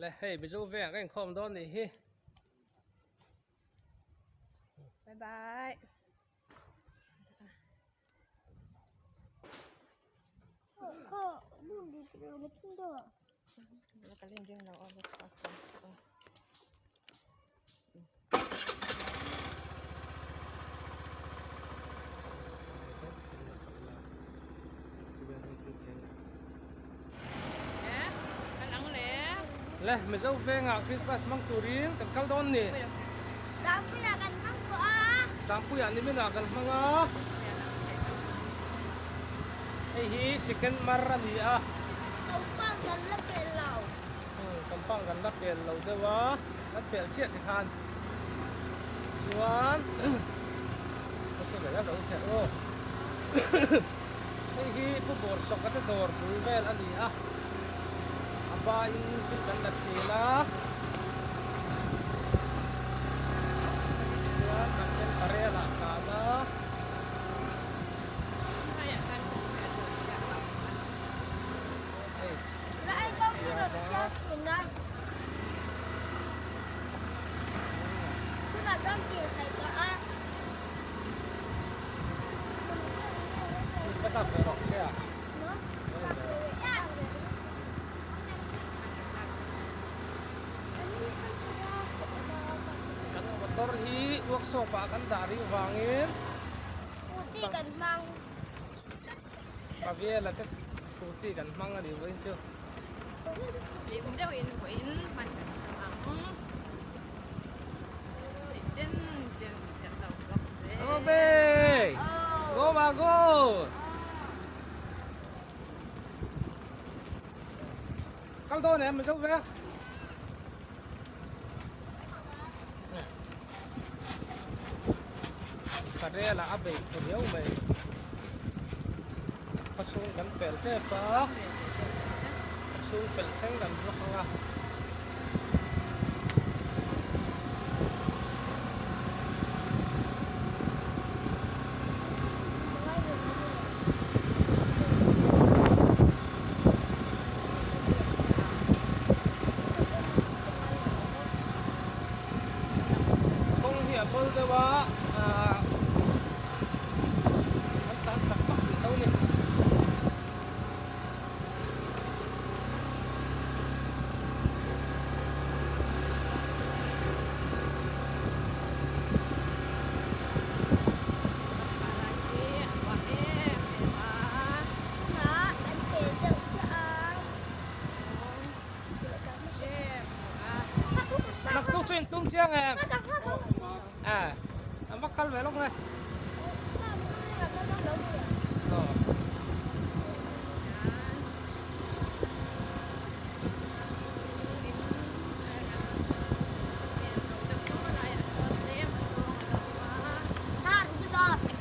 Le hei Mizo vengah ka inkhawm dawn nih hi. Bye bye. Le Mizo vengah Christmas hmang turin kan kal dawn ni. Tlangpuiah kan hmang tawh a. Tlangpuiah niminah kan hmang a. Hei hi second mar a ni a. Kampang kan la pel lo. Kampang kan la pel lo deuh a. Kan pel chiah ti khan. Chuan hei hi Pu Bawrhsawka te dawr bul vel a ni a. A ba in thil kan la thin a. Chuan kan en parel ah tlan a. Kan motor hi workshop ah kan dah rih vangin Scooty kan hmang. Paviela te scooty kan hmang a ni vawiin chu. Hlim deuhin vawiin hman kan hmang ang. Chen chen kan lo vlog zel. Go be! Go ma go! Kal dawn em Mizo ve? Karela a bei tha viau mai. Khawchhung kan pel tep a, khawchhung pelh thleng kan vlog ang a. Kawng hi a bawl deuh a ahh an tlan chak vak tih lo a ni. Naktuk chu in tum chiang em? À, an va kal ve lawk nge.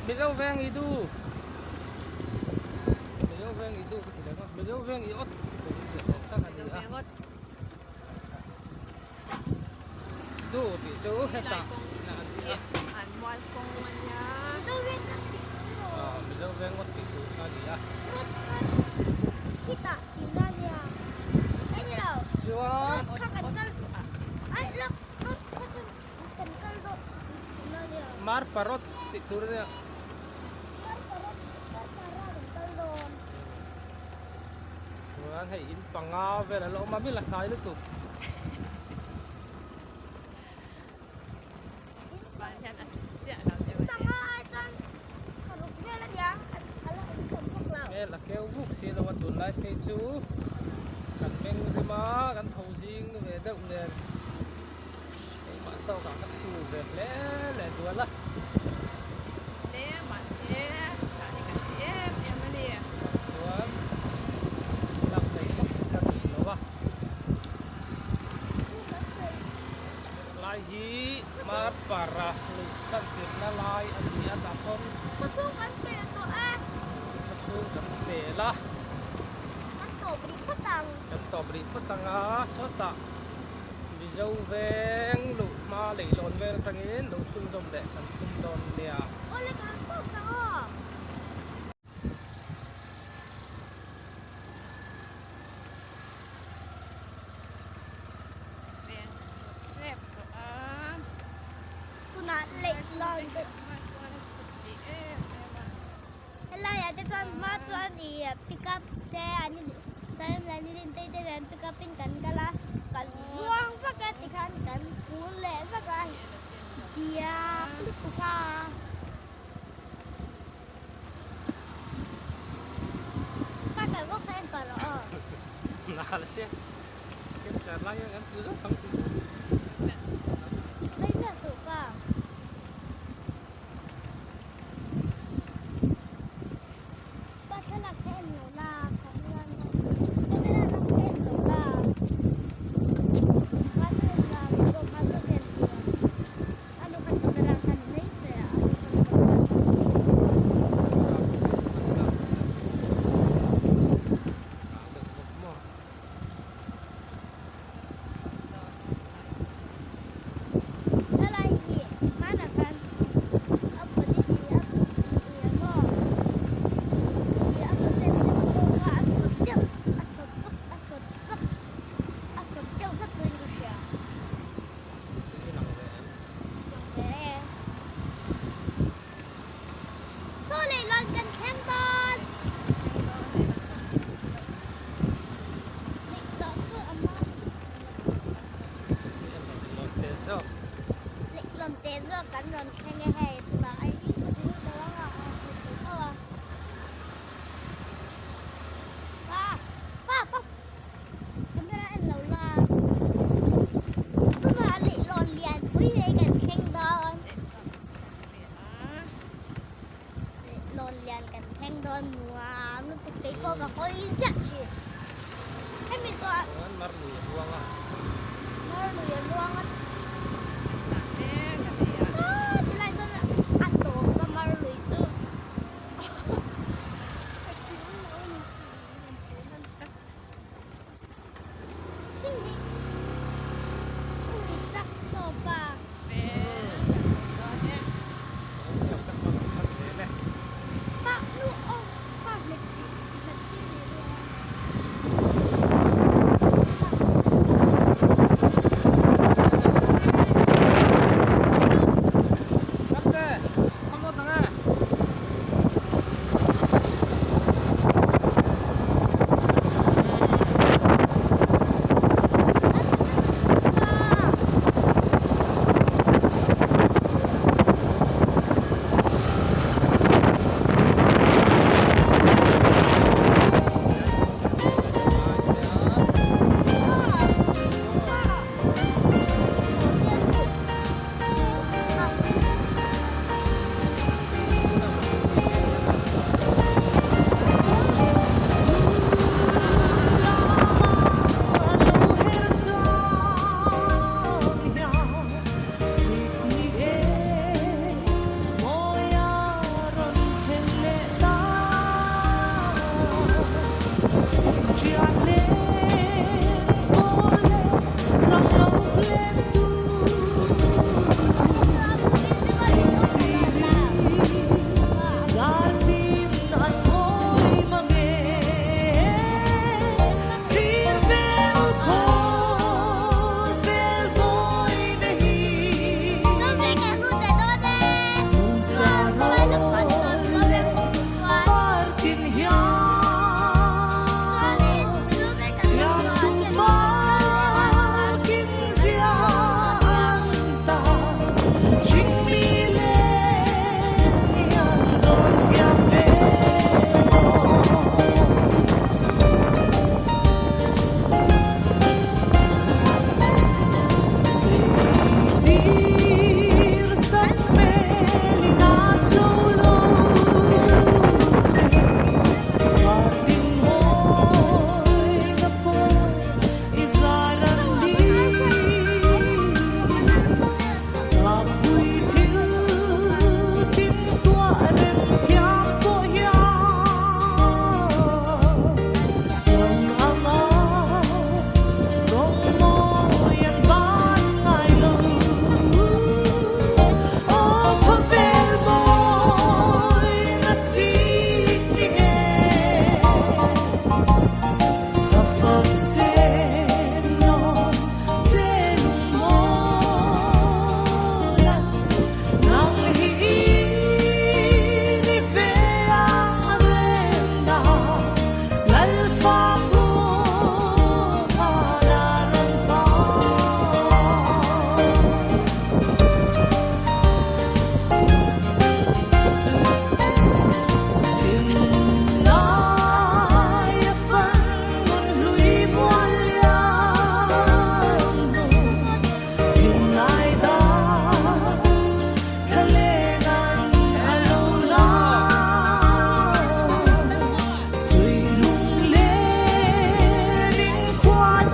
Mizo veng i du. Mizo veng i du ka ti leh a. Mizo veng i awt tak a ni a. Du tih chu hetah a ni a. Mizo veng ngawt tih tur kha a ni a. Chuan Mar parrot tih tur a nia. Chuan hei in panga vel a la awm a mi la hnai lutuk. Hmel a keu vuk si lo a tunlai phei chu kan meng rim a kan tho zing ve deuh nen keimah tawkah ka thu ve hle lehzual a. Hle mahse tah hi kan ti em em a ni. Chuan lak theih vak ka duh lo a. Lai hi Marpara luh kan tirhna lai a ni a tah sawn. Khawchhung kan pel tawh e. Khawchhung kan pel a. Kan tawp rih phawt ang. Kan tawp rih phawt ang a sawtah Mizo veng luh hma leihlawn vel atangin lo chhunzawm leh kan tum dawn nia. Awle kan tawp ang aw. ih pick up te an chuan leh ni din te te nen pick up in kan kal a kan zuang vak a tikhan kan kul leh vak a diak lutuk a. Pa kan vawk kha en pah rawh aw. Nal sia. Kem tlar lai hian kan tlu zawk ang tih chu. Hei miah suh pa. Pa thlalak kha en lo la camera na camera na kha en lo la kha chu en la pawh kha chu en tur a nu khan camera kha ni mai se a nu khan camera kha ni mai se. Helai hi hmanah khan a body hi a ih maw ih a body te pawh kha a sawt deuh a sawt vak a sawt vak a sawt deuh vak chuan ka hria. Lang ve e. Chaw leh lawn kan thleng dawn. Leihlawn te zawk kan rawn thleng e hei tunah ai hi ka ti lut lo ang a a hmu thei tho a. Pa pa pa camera en lo la tunah leihlawn lianpui mai kan thleng dawn. Lawn lian kan thleng dawn nuam lutuk kei pawh ka hawi ziah thin. Hemi zawh chuan mar lui a luang a. Mar lui a luang a. Saw tilai chuan a tawp a mar lui chu.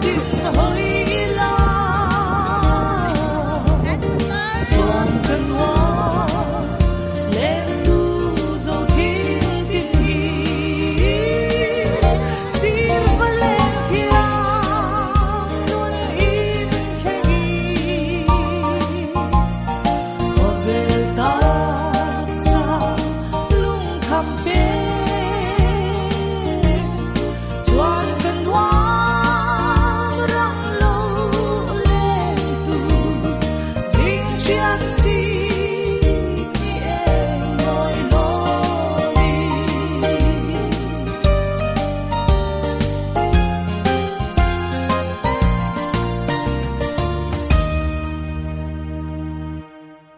Ti.